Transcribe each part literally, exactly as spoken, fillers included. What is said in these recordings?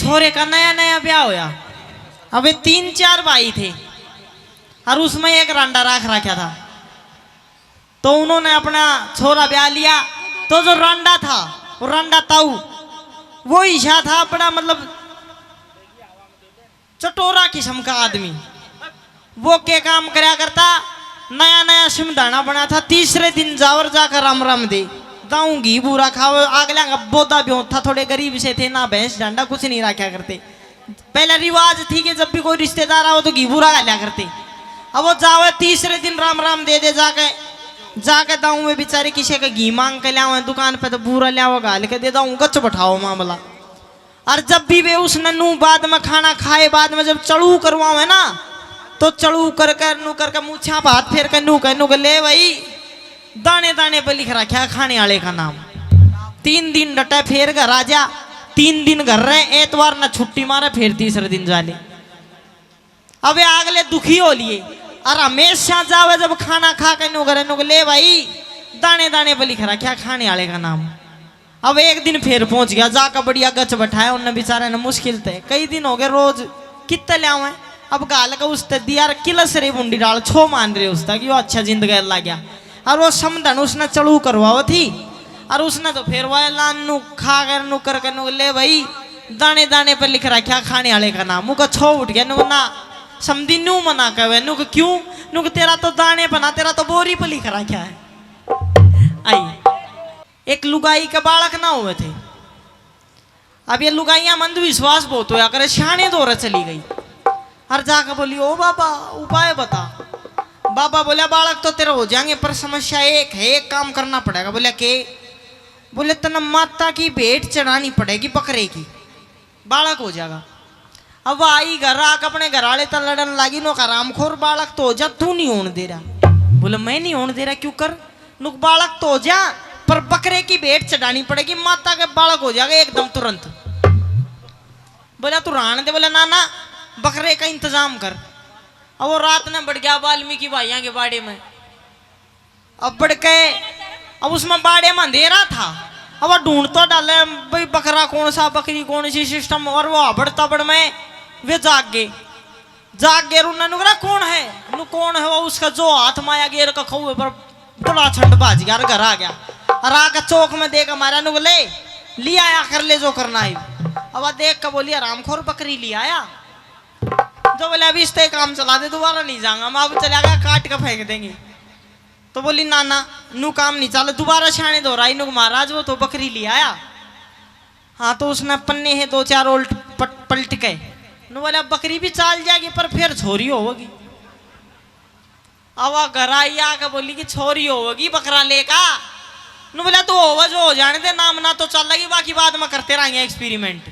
छोरे का नया नया ब्याह होया। अबे तीन चार भाई थे और उसमें एक रांडा राख रखा था। तो उन्होंने अपना छोरा ब्याह लिया। तो जो रांडा था, वो रांडा ताऊ, वो ईशा था अपना, मतलब, चटोरा किस्म का आदमी। वो के काम करया करता, नया नया सिमधाना बना था, तीसरे दिन जावर जाकर राम राम दे, दाऊं घी बूरा खाओ। आगल्या का बोदा ब्यों था, थोड़े गरीब से थे, ना भैंस ढांडा कुछ नहीं रखा करते। पहले रिवाज थी कि जब भी कोई रिश्तेदार आओ तो घी बूरा घाल्या करते। अब वो जावे तीसरे दिन राम राम दे दे जाके, जाके दाऊं में बेचारे किसी का घी मांग के लावे दुकान पे, तो बूरा लावे घाल के दे, दाऊं गच बैठाओ मामला। और जब भी वे उसने नू बाद में खाना खाए बाद में जब चलू करवावे ना, तो चलू करके नू करके मूछा पे हाथ फेर के नू कह, नू कह, "ले भाई, दाने दाने पे लिख रखा है खाने वाले का नाम।" तीन दिन डटे, फेर घर आ जा। तीन दिन घर रहे, एतवार ना छुट्टी मारे, फेर तीसरे दिन जा ले। अबे अगले दुखी हो लिए। और हमेशा जावे जब खाना खा के नू करे, नू कह, "ले भाई, दाने दाने पे लिख रखा है खाने वाले का नाम।" अब एक दिन फिर पहुंच गया, जाकर बढ़िया गच बैठाया उनने बेचारे ने, मुश्किल थे कई दिन हो गए, रोज कित्ते ले आवे। अब गाल का उसते दिया, किलस रे बुंडी डाल छो मान रहे उसका कि वो अच्छा जिंदगी ला गया। और वो समधन उसने चलू करवाओ थी, और उसने तो फिर वह लान नू खा कर नू करके नू, "ले भाई, दाने दाने पर लिख रखा खाने वाले का नाम।" मुका छो उठ गया, नू ना समधी नू मना कहे, नू कह, "क्यों?" नू कह, "तेरा तो दाने पर ना, तेरा तो बोरी पर लिख रखा है।" आई। एक लुगाई के बालक ना हुए थे। अब ये लुगाइयां में अंधविश्वास बहुत होया करे, सियाणे दौरे चली गई। और जाके बोली, "ओ बाबा, उपाय बता।" बाबा बोला, "बालक तो तेरा हो जाएंगे, पर समस्या एक है, एक काम करना पड़ेगा।" बोला, "के?" बोले, "तन्ने माता की भेंट चढ़ानी पड़ेगी बकरे की, बालक हो जाएगा।" अब आई घर आके अपने घर वाले तै लड़न लागी, नू कह, "हरामखोर, बालक तो हो जा, तू नहीं होने दे रहा।" बोले, "मैं नहीं होने दे रहा, क्यों कर?" नू कह, "बालक तो हो जा, पर बकरे की भेंट चढ़ानी पड़ेगी, माता के बालक हो जाएगा एकदम तुरंत।" बोला, "तू रहने दे।" बोला, "ना ना, बकरे का इंतजाम कर।" अब वो रात ने बढ़ गया वाल्मीकि भाइयां के बाड़े में। अब बढ़ के, अब उसमें बाड़े में अंधेरा था। अब वो ढूंढ तो डाले भाई, बकरा कौन सा, बकरी कौन सी, सिस्टम। और वो हबड़ तबड़ में वे जाग गए। जाग गए, उन्हें नुकरा, "कौन है?" नु, "कौन है वो?" उसका जो हाथ माया गेर का खौए पर बड़ा छंड भाज गया और घर आ गया। और आके चौक में देख मारा, नुक, "ले, ले आया कर, ले जो करना है।" अब वह देख के बोली, "हरामखोर, बकरी ले आया?" जो बोले, "अभी इसते काम चला दे, दोबारा नहीं जाऊंगा मैं, अब चला गया, काट के फेंक देंगे।" तो बोली, "ना ना, नू काम नहीं चाले।" दोबारा सियाणे दौरे आई, नुक, "महाराज, वो तो बकरी ले आया।" हाँ, तो उसने पन्ने है दो चार उल्ट पट-, पलट के। नु बोला, "बकरी भी चाल जाएगी, पर फिर छोरी होगी।" अब वह घर आई आके बोली कि, "छोरी होगी बकरा लेका।" नु बोला, "तू होवे जो हो जाने दे, नाम ना तो चलेगी, बाकी बाद में करते रहेंगे एक्सपेरिमेंट।"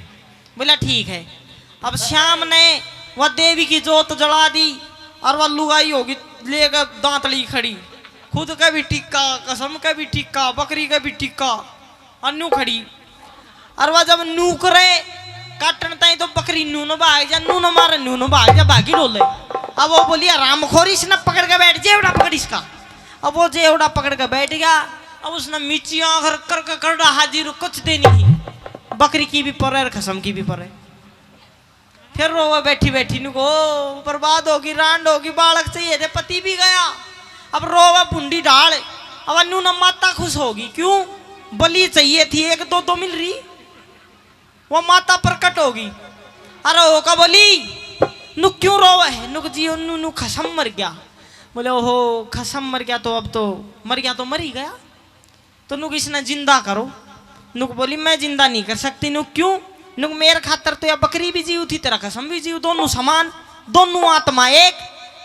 बोला, "ठीक है।" अब शाम ने वह देवी की जोत जला दी और वह लुगाई होगी लेकर दांतली खड़ी, खुद का भी टिक्का, कसम का भी टिक्का, बकरी का भी टिक्का। और न्यू खड़ी। और वह जब नू करे काटन ताई, तो बकरी नू न भाग जा, नू न मारे, नू न भाग जा, भागी डोले। अब वो बोली, "हरामखोर, इसने पकड़ के बैठ, जेवड़ा पकड़ इसका।" अब वो जेवड़ा पकड़ के बैठ गया। अब उसने मीची आंख करके करड़ा हाजिर, कुछ देनी ही। बकरी की भी परे और खसम की भी परे। फिर रोवे बैठी बैठी, नु को, "बर्बाद होगी, रांड होगी, बालक चाहिए थे, पति भी गया।" अब रोवे भुंडी ढाल। अब न्यू ना माता खुश होगी, क्यों? बलि चाहिए थी, एक दो दो मिल रही, वो माता प्रकट होगी। अरे हो का बोली, "नु क्यों रोवे है?" नुक, "जी, नु, नु खसम मर गया।" बोले, "ओहो, खसम मर गया तो अब तो मर गया, तो मर ही गया।" तो नुक, "इसने जिंदा करो।" नुक बोली, "मैं जिंदा नहीं कर सकती।" नुक, "क्यों?" नुक, "मेरे खातर तो या बकरी भी जीव थी, तेरा खसम भी जीव, दोनों समान, दोनों आत्मा एक।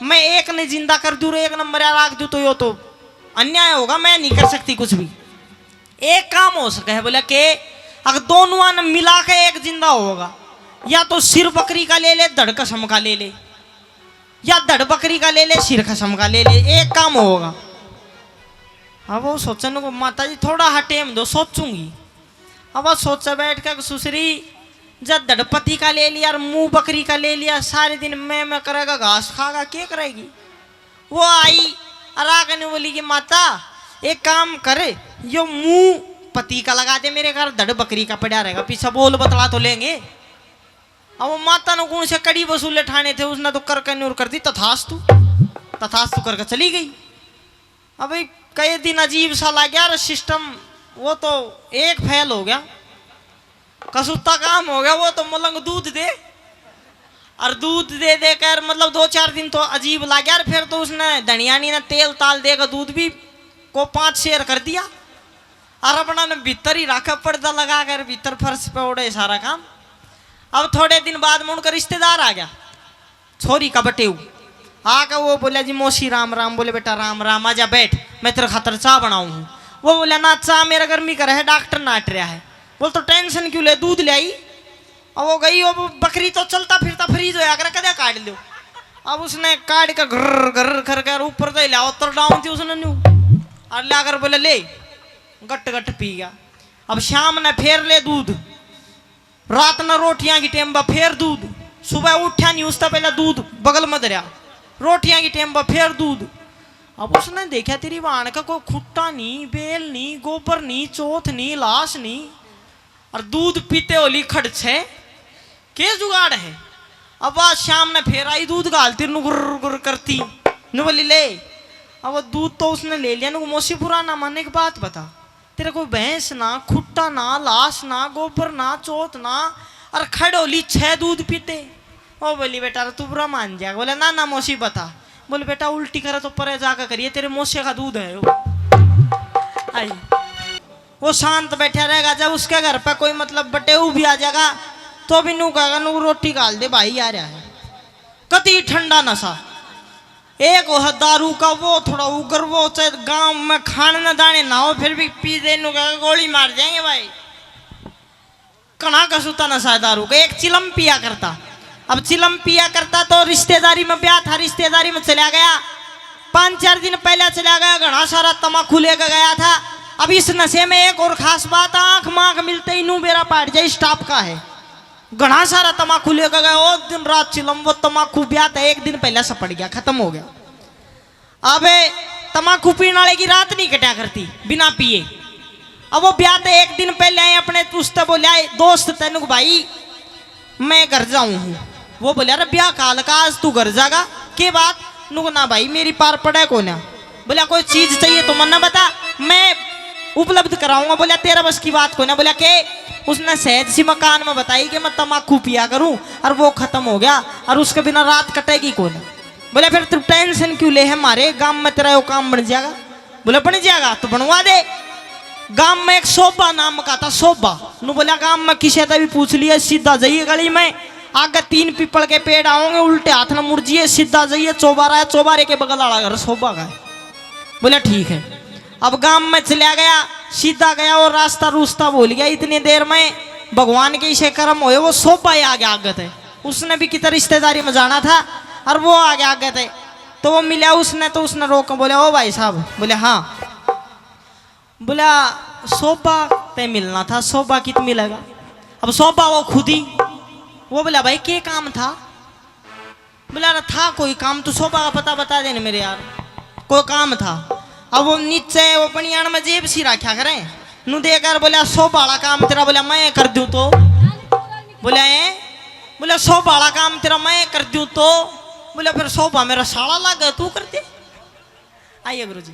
मैं एक ने जिंदा कर दूँ, एक ने मरया राख दूँ, तो यो तो अन्याय होगा, मैं नहीं कर सकती कुछ भी। एक काम हो सके है।" बोला, "के?" "अगर दोनों ने मिला के एक जिंदा होगा, या तो सिर बकरी का ले ले, धड़ खसम का ले ले।" या धड़ बकरी का ले ले, सिर खसम का ले ले, एक काम होगा। अब वो सोचन को, "माता जी, थोड़ा हा टेम दो, सोचूंगी।" अब वो सोचा बैठ के, "सुसरी, जब धड़ पति का ले लिया और मुंह बकरी का ले लिया, सारे दिन मैं मैं करेगा, घास खागा, के करेगी?" वो आई और आके ने बोली कि, "माता, एक काम कर, यो मुंह पति का लगा दे, मेरे घर धड़ बकरी का पड़ा रहेगा, पीछे बोल बतला तो लेंगे।" अब वो माता ने कौन से कड़ी वसूले ठाने थे, उसने तो करके न्यूर कर दी, तथास्तु, तथास्तु करके चली गई। अब कई दिन अजीब सा लग गया, सिस्टम वो तो एक फेल हो गया, कसूता काम हो गया। वो तो मलंग दूध दे, और दूध दे देकर, मतलब, दो चार दिन तो अजीब लग गया, और फिर तो उसने धनियानी ने तेल ताल देकर दूध भी को पांच शेर कर दिया, और अपना ने भीतर ही रखा, पर्दा लगा कर भीतर फर्श पे ओढ़े सारा काम। अब थोड़े दिन बाद में उनका रिश्तेदार आ गया, छोरी का बटेऊ। आके वो बोला, "जी मौसी, राम राम।" बोले, "बेटा, राम राम, आजा बैठ, मैं तेरे खातर चाय बनाऊं हूँ।" वो बोला, "ना, चाय मेरा गर्मी का रहे, डॉक्टर नाट रहा है।" बोल, "तो टेंशन क्यों ले, दूध ले आई।" अब वो गई, वो बकरी तो चलता फिरता फ्रीज होया करे, कदे काट लो। अब उसने काट के घर्र घर्र करके ऊपर तो हिला, उतर डाउन थी उसने न्यू, और लाकर बोले, "ले।" गट गट पी गया। अब शाम ने फेर ले दूध, रात ने रोटियां की टेम पर फेर दूध, सुबह उठा नहीं, उससे पहले दूध बगल में धरया, रोटियां की टेम पर फेर दूध। अब उसने देखा, तेरी वाण का कोई खुट्टा नहीं, बेल नहीं, गोबर नहीं, चौथ नहीं, लाश नहीं, और दूध पीते होली खड़छे, के जुगाड़ है? अब आज शाम ने फेर आई, दूध घालती, नु गुर्र गुर्र करती, नु बोली, "ले।" अब वो दूध तो उसने ले लिया, नु, "मौसी, बुरा ना माने, एक बात बता, तेरे कोई भैंस ना, खुट्टा ना, लाश ना, गोबर ना, चौथ ना, और खड़ोली छह दूध पीते?" ओ बोली, "बेटा, तू बुरा मान जाएगा।" बोले, "ना ना मौसी, बता।" बोले, "बेटा, उल्टी करे तो परे जाकर करिए, तेरे मौसे का दूध है वो।" आई। वो शांत बैठा रहेगा, जब उसके घर पे कोई, मतलब, बटेऊ भी आ जाएगा, तो भी नू कहेगा, "नू रोटी घाल दे भाई, आ रहा है।" कति ठंडा नशा। एक वो है दारू का, वो थोड़ा उगर, वो चाहे गांव में खाने न दाने ना हो, फिर भी पी दे, नू कहेगा, "गोली मार जाएंगे भाई।" घणा कसूता नशा है दारू का। एक चिलम पिया करता। अब चिलम पिया करता तो रिश्तेदारी में ब्याह था, रिश्तेदारी में चला गया, पांच चार दिन पहले चला गया, घणा सारा तमाकू लेके गया था। अब इस नशे में एक और खास बात, आंख मांख मिलते ही नू बेरा पाट जाए, स्टाफ का है, घणा सारा तमाकू लेके गया। वो दिन रात चिलम, वो तमाकू, ब्याह था, एक दिन पहले सपड़ गया, खत्म हो गया। अबे तमाकू पीने वाले की रात नहीं कटा करती बिना पिए। अब वो ब्याह ते एक दिन पहले आए, अपने उसते बोले, आए दोस्त तैनू, "भाई, मैं घर जाऊं हूँ।" वो बोले, "अरे ब्याह काल का, आज तू घर जागा, के बात?" नुक, "ना भाई, मेरी पार पड़े को ना।" बोला, "कोई चीज चाहिए तो मन्ना बता, मैं उपलब्ध कराऊंगा।" बोला, "तेरा बस की बात को ना।" बोला, "के?" उसने सहज सी मकान में बताई कि मैं तमाकू पिया करूं और वो खत्म हो गया और उसके बिना रात कटेगी को ना। बोला, "फिर तू टेंशन क्यों ले है, हमारे गांव में तेरा यो काम बन जाएगा।" बोला, "बन जाएगा तो बनवा दे।" गांव में एक शोभा नाम का था, शोभा। नु बोला, "गांव में किसे तै भी पूछ लिए, सीधा जाइए गली में, आगे तीन पीपल के पेड़ आओगे, उल्टे हाथ न मुड़ जिए, सीधा जाइए, चौबारा है, चौबारे के बगल वाला घर शोभा का है।" बोला, "ठीक है।" अब गांव में चला गया, सीधा गया, वो रास्ता रूस्ता भूल गया। इतनी देर में भगवान के इसे कर्म होए, वो शोभा ही आ गया आगे थे। उसने भी कितना रिश्तेदारी में जाना था और वो आ गया आगे थे। तो वो मिला उसने, तो उसने रोक के बोला, "ओ भाई साहब।" बोले, "हाँ।" बोला, "शोभा ते मिलना था, शोभा कित मिलेगा?" अब शोभा वो खुद ही, वो बोला, "भाई, के काम था?" बोला, "अरे था कोई काम, तू शोभा का पता बता दे ना मेरे यार, कोई काम था।" अब वो नीचे वो बनियान में जेब सी रखा करे, नु देकर बोला, "शोभा वाला काम तेरा," बोला, "मैं कर दूं तो।" बोला, "ए?" बोला, "शोभा वाला काम तेरा मैं कर दूं तो।" बोला, "फिर शोभा मेरा साला लागे, तू कर दे।" आइए गुरु जी।